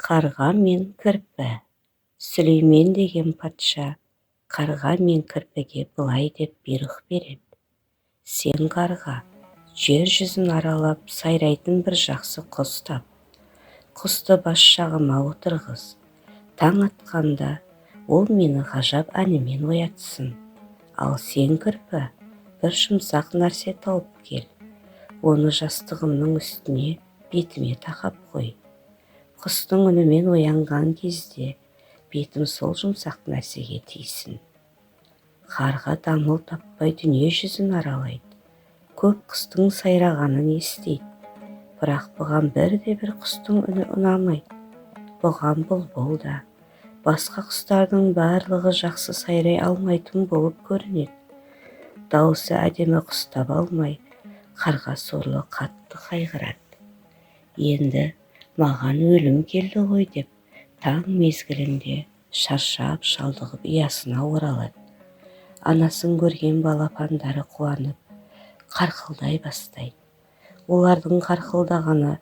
Қарға мен кірпі. Сүлеймен деген патша қарға мен кірпіге былай деп бұйрық береді: сен, қарға, жер жүзін аралап, сайрайтын бір жақсы құс тап. Құсты бас жағыма отырғыз. Таң атқанда ол мені ғажап әнімен оятсын. Ал сен, кірпі, бір жұмсақ нәрсе тауып кел. Оны жастығымның үстіне бетіме тақап қой. Құстың үнімен оянған кезде бетім сол жұмсақ нәрсеге тисін. Қарға дамыл таппай дүние жүзін аралайды. Көп құстың сайрағанын естиді. Бірақ бұған бірде-бір құстың үні ұнамайды. Бұған бұлбұл да, басқа құстардың барлығы жақсы сайрай алмайтын болып көрінеді. Даусы әдемі құс таба алмай, қарға сорлы қатты қайғырады. Енді маған өлім келді ғой деп таң мезгілінде шаршап шалдығып ұясына оралады. Анасын көрген балапандары қуанып, қарқылдай бастайды. Олардың қарқылдағаны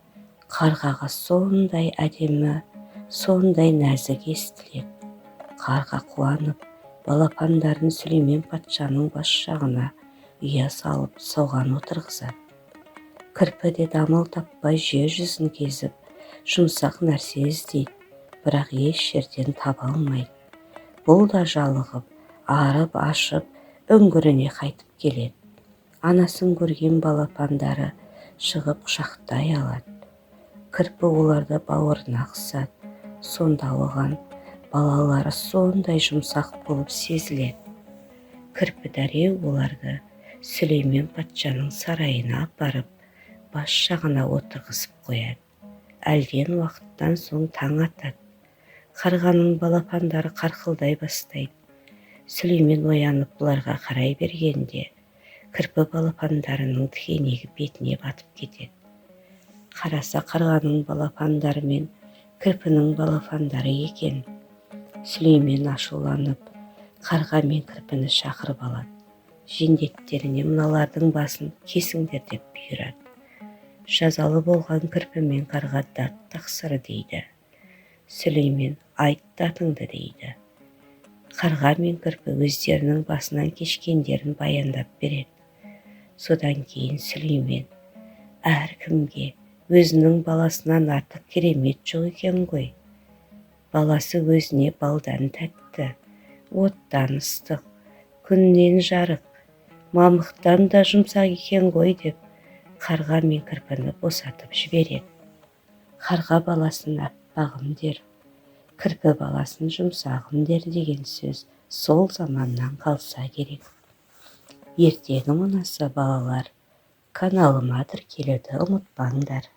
қарғаға сондай әдемі, сондай нәзік естіледі. Қарға қуанып, балапандарын Сүлеймен патшаның бас жағына ұя салып, соған отырғызады. Кірпі де дамыл таппай жер жүзін кезіп, жұмсақ нәрсе іздейді, бірақ еш жерден таба алмайды. Бұл да жалығып, арып ашып, үңгіріне қайтып келеді. Анасын көрген балапандары шығып құшақтай алады. Кірпі оларды бауырына қысады. Сонда оған балалары сондай жұмсақ болып сезіледі. Кірпі дереу оларды Сүлеймен патшаның сарайына апарып, бас жағына отырғызып қояды. Әлден уақыттан соң таң атады. Қарғаның балапандары қарқылдай бастайды. Сүлеймен оянып бұларға қарай бергенде, кірпі балапандарының тікенегі бетіне батып кетеді. Қараса, қарғаның балапандары мен кірпінің балапандары екен. Сүлеймен ашуланып, қарға мен кірпіні шақырып алады. Жендеттеріне мыналардың басын кесіңдер деп бұйырады. Жазалы болған кірпі мен қарға дат тақсыр дейді. Сүлеймен айт датыңды дейді. Қарға мен кірпі өздерінің басынан кешкендерін баяндап береді. Содан кейін Сүлеймен әркімге өзінің баласынан артық керемет жоқ екен ғой. Баласы өзіне балдан тәтті, оттан ыстық, күннен жарық, мамықтан да жұмсақ екен ғой деп қарға мен кірпіні босатып жібереді. Қарға баласын аппағым дер, кірпі баласын жұмсағым дер деген сөз сол заманнан қалса керек. Ертегім ұнаса, балалар, каналыма тіркелуді ұмытпаңдар.